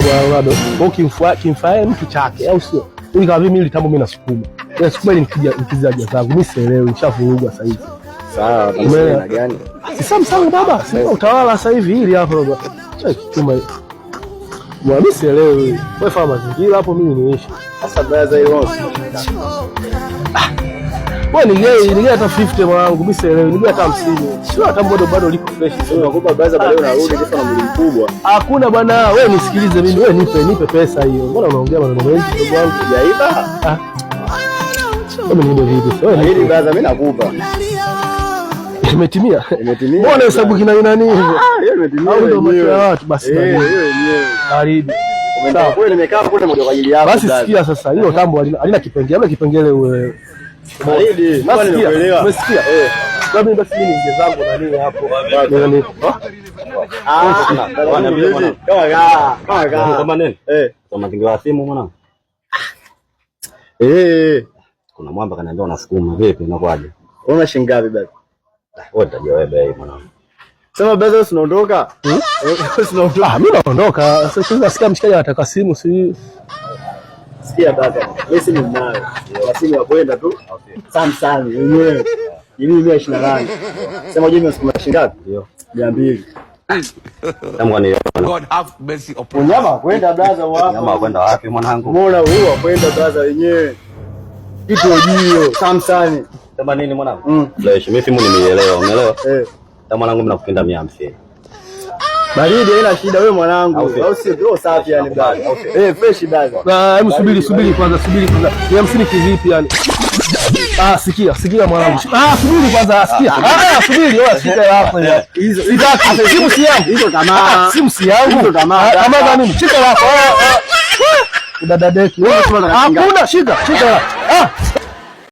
bwana Ronaldo. Kwa kimfaa mtu chake, au sio? Ili kama mimi litambo mimi nasukuma. Nasukuma ili nikija nikiza haja zangu. Mimi sielewi, nishavurugwa sasa hivi. Sawa, Umeelewa? na gani? Si Samsung baba, si utawala sasa hivi hili hapa baba. Chuma. Bwana mimi sielewi. Wewe fanya mazingira hapo mimi niishi. Sasa brother, hiyo Wewe nigei hata 50 mwanangu, mimi sielewi, nigei hata 50. Sio hata bado bado liko fresh. Sio nakupa brother, baadaye unarudi kisa na mwili mkubwa. Hakuna bwana, wewe nisikilize mimi, wewe nipe pesa hiyo. Mbona unaongea maneno mengi ndugu wangu? Hujaiba? Ah. Wewe niibe vipi? Wewe Hili nipe. brother, mimi nakupa. Imetimia. Imetimia. Mbona hesabu kina nani hivyo? Ah, hiyo imetimia. Au ndio macho ya wenyewe. watu basi. Eh, Baridi. hiyo wenyewe. Baridi. Sawa. Kweli nimekaa kule moja kwa ajili yako. Basi brother. sikia sasa, hilo tambo halina kipengele, labda kipengele uwe. Baridi. Mbona Nasikia. nimekuelewa? Umesikia? Eh. Labda basi mimi ninge zangu na nini hapo. Nani? Ah, kama kama kama Kama nini? Eh. Kwa mazingira ya simu mwanangu. Eh. Kuna mwamba kaniambia unasukuma vipi, inakuwaje? Una shilingi ngapi baba? Wewe utajua wewe bei mwanangu. Sema brother, unaondoka? Unaondoka. Ah, mimi naondoka. Sasa nasikia mshikaji anataka simu si Sikia brother, mimi simu ninayo. Na simu ya kwenda tu. Samsung yenyewe. Ni mimi 128. Sema je, mimi shilingi ngapi? Ndio. 200. Tangu ni God have mercy upon us. Unyama kwenda brother wapo. nyama kwenda wapi mwanangu? Umeona huo wa kwenda brother wenyewe. Kitu ojio Samsung. Sema nini mwanangu? Mm. Fresh, mimi simu nimeielewa, umeelewa? Eh. Sasa mwanangu mimi nakupenda 150. Baridi haina shida wewe mwanangu. Au sio? Au sio? Ndio safi yani brother. Eh, fresh brother. Na hebu subiri subiri kwanza, subiri kwanza. 150 kivipi yani? Ah, sikia, sikia mwanangu. Ah, subiri kwanza, sikia. Ah, subiri, wewe shika hapo ya. Hizo Sitaki, simu si yangu. Hizo tamaa. Ah, simu si yangu. Hizo tamaa. Ah, tamaa za nini? Shika hapo. Ah, ah. Dada deki. Wewe unasema Hakuna, shika, shika. Ah.